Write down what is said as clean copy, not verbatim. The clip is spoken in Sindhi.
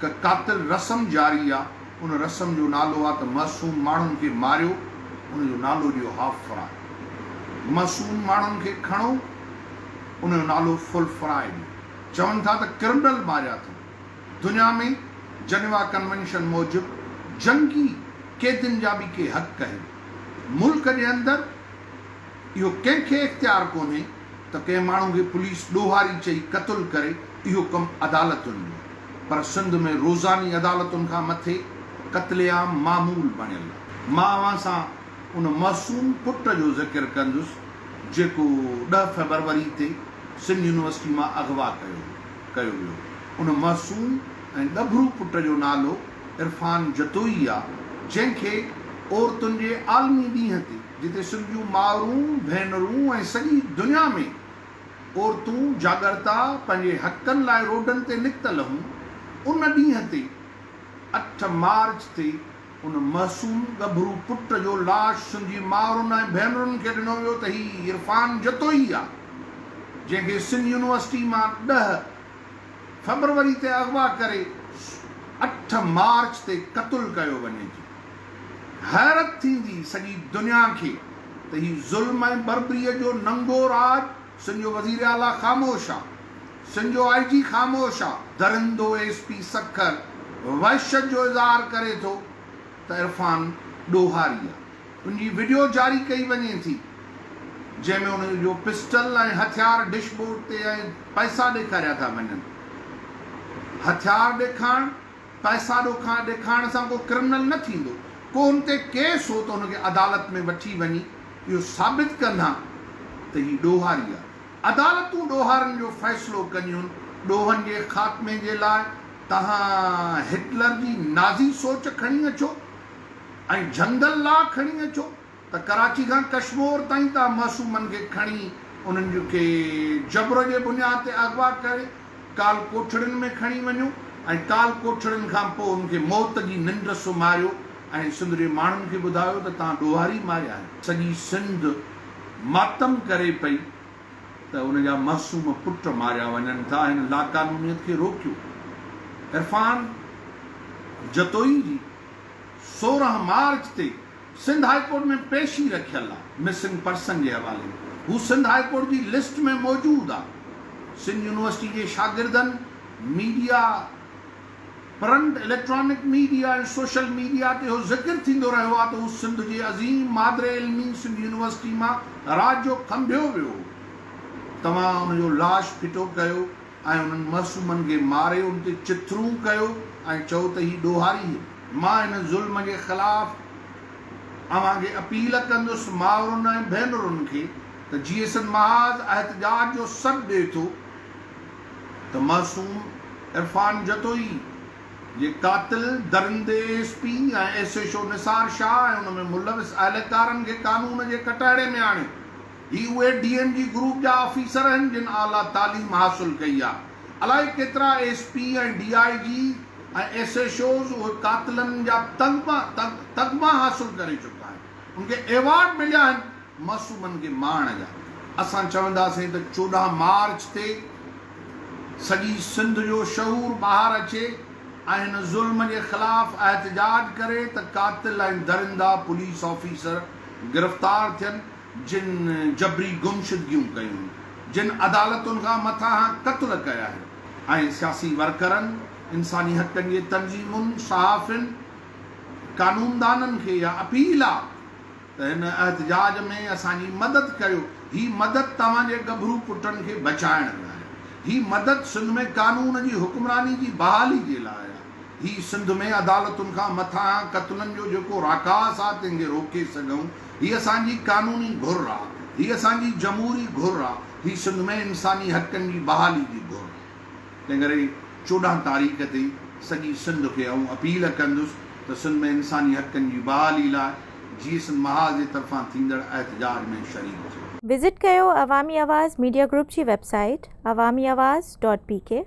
هڪ قاتل رسم جاري آ، ان رسم جو نالو آ ته معصوم ماڻهن کي ماريو، ان جو نالو ڏيو هاف فراء. معصوم ماڻهن کي کڻو، ان جو نالو فل فراء ڏيو. چون ٿا ته ڪرمنل ماريا اٿئون. دنيا ۾ جنيوا ڪنوينشن موجب جنگي قيدين جا به ڪي حق آهن. ملڪ جي اندر اهو ڪنهن کي اختيار ڪونهي ته ڪنهن ماڻهو کي پوليس ڏوهاري چئي قتل ڪري، اهو ڪم عدالتن جو آهي. پر سنڌ ۾ روزاني عدالتن کان مٿي قتل عام معمول بڻيل آهي. مان اوهان سان ان معصوم پٽ جو ذڪر ڪندس جيڪو ڏهه فيبروري تي سنڌ يونيورسٽي مان اغوا ڪيو ڪيو ويو. ان معصوم ۽ ڳڀرو پٽ جو نالو عرفان جتوئي آ جنهن کي عورتن جي عالمي ڏينهن تي جتي سنڌ جون مائرون، ڀينرون ۽ سڄي دنيا ۾ عورتون جاڳرتا پنهنجي حقن لاء روڊن تي نڪتل هيون، ان ڏينهن تي اٺ مارچ تي ان معصوم ڳڀرو پٽ جو لاش سنڌ جي مائرن ۽ ڀينرن کي ڏنو ويو ته هي عرفان جتوئي آ، جنهن کي سنڌ يونيورسٽي مان ڏهه فيبروري تي اغوا ڪري اٺ مارچ تي قتل ڪيو وڃي ٿو. حيرت ٿيندي سڄي دنيا کي ته هي ظلم ۽ بربريء جو ننگو راڄ، سنڌ جو وزير اعليٰ خاموش آ، سنڌ جو آء جي خاموش آ، درندو ايس پي سکر وحشت جو اظهار ڪري ٿو ته عرفان ڏوهاري آ، ان جي وڊيو جاري ڪئي وڃي ٿي جنهن ۾ ان جو پسٽل ۽ هٿيار ڊش بورڊ تي ۽ پئسا ڏيکاريا ٿا وڃن، هٿيار ڏيکارڻ پئسا ڏوکان ڏيکارڻ سان ڪو ڪرمنل نه ٿيندو، ڪو هن تي ڪيس هو ته هن کي عدالت ۾ وٺي وڃي اهو ثابت ڪن ها ته هي ڏوهاري آهي. عدالتون ڏوهارين جو فيصلو ڪنديون، ڏوهن جي خاتمي جي لاء توهان هٽلر جي نازي سوچ کڻي اچو ۽ جهنگل لا کڻي اچو. ته ڪراچي کان ڪشمور تائين توهان معصومن کي کڻي انهن کي جبر جي بنياد تي اغوا ڪري ڪال ڪوٺڙين ۾ کڻي وڃو ۽ ڪال ڪوٺڙين کان پوء انهن کي موت جي ننڊ سمهاريو ۽ سنڌ جي ماڻهن کي ٻڌايو ته توهان ڏوهاري ماريا آهن. سڄي سنڌ ماتم ڪري پئي ته ان جا معصوم پٽ ماريا وڃن ٿا، هن لاقانونيت کي روڪيو. عرفان جتوئي جي 16 مارچ تي سنڌ هاء ڪورٽ ۾ پيشي رکيل آ، مسنگ پرسن جي حوالي ۾ هو سنڌ هاء ڪورٽ جي لسٽ ۾ موجود آ، سنڌ يونيورسٽي جي شاگردن، media, print, electronic media ۽ social media تي اهو ذڪر ٿيندو رهيو آ ته هو سنڌ جي عظيم مادر علمي سنڌ يونيورسٽي مان رات جو کنڀيو ويو هو، توهان ان جو لاش ڦٽو ڪيو ۽ انهن معصومن کي ماري ان تي چٿرون ڪيو ۽ چئو ته هي ڏوهاري هن. مان ان ظلم جي خلاف اوهان کي اپيل ڪندس مائرن ۽ ڀينرن کي ته جي ايس اين محاذ احتجاج جو سڏ ڏئي ٿو ته معصوم عرفان جتوئي جي قاتل درندي S P ۽ S H O Nisar Shah ۽ ان ۾ ملوث اهلڪارن کي قانون جي ڪٽهڙي ۾ آڻيو. هي اهي ڊي ايم جي گروپ جا آفيسر آهن جن اعليٰ تعليم حاصل ڪئي آهي. الائي ڪيترا S P ۽ D I G ۽ S H Os اهي قاتلن جا تغما تغما حاصل ڪري چڪا آهن. ان کي ايوارڊ مليا آهن معصومن کي مارڻ جا. اسان چونداسين ته 14 مارچ تي سڄي سنڌ جو شعور ٻاهر اچي ۽ هن ظلم جي خلاف احتجاج ڪري ته قاتل ۽ درندا پوليس آفيسر گرفتار ٿين. جن جبري گمشدگيون ڪيون، جن عدالتن کان مٿانهان قتل ڪيا آهن ۽ سياسي ورڪرن، انساني حقن جي تنظيمن، صحافين، قانوندانن کي اها اپيل آ ته هن احتجاج ۾ اسان جي مدد ڪريو، هي مدد توهان جي ڳڀرو پٽن کي بچائڻ لاء آهي، هي مدد سنڌ ۾ قانون جي حڪمراني جي بحالي جي لاء آ. هي سنڌ ۾ عدالتن کان مٿانهان قتلن جو جيڪو راڪاس آ تنهن کي روڪي سگهون. هي اسان جي قانوني گهر آ. هي اسان جي جمهوري گهر آ. هي سنڌ ۾ انساني حقن جي بحالي جي گهر آ. تنهن ڪري 14 تاريخ تي سڄي سنڌ کي آئون اپيل ڪندس ته سنڌ ۾ انساني حقن جي بحالي لاء جيئي سنڌ محاذ جي طرفان ٿيندڙ احتجاج ۾ شريڪ ٿيو. وزٽ ڪيو عوامي آواز ميڊيا گروپ جي web site Awami Awaz dot P K.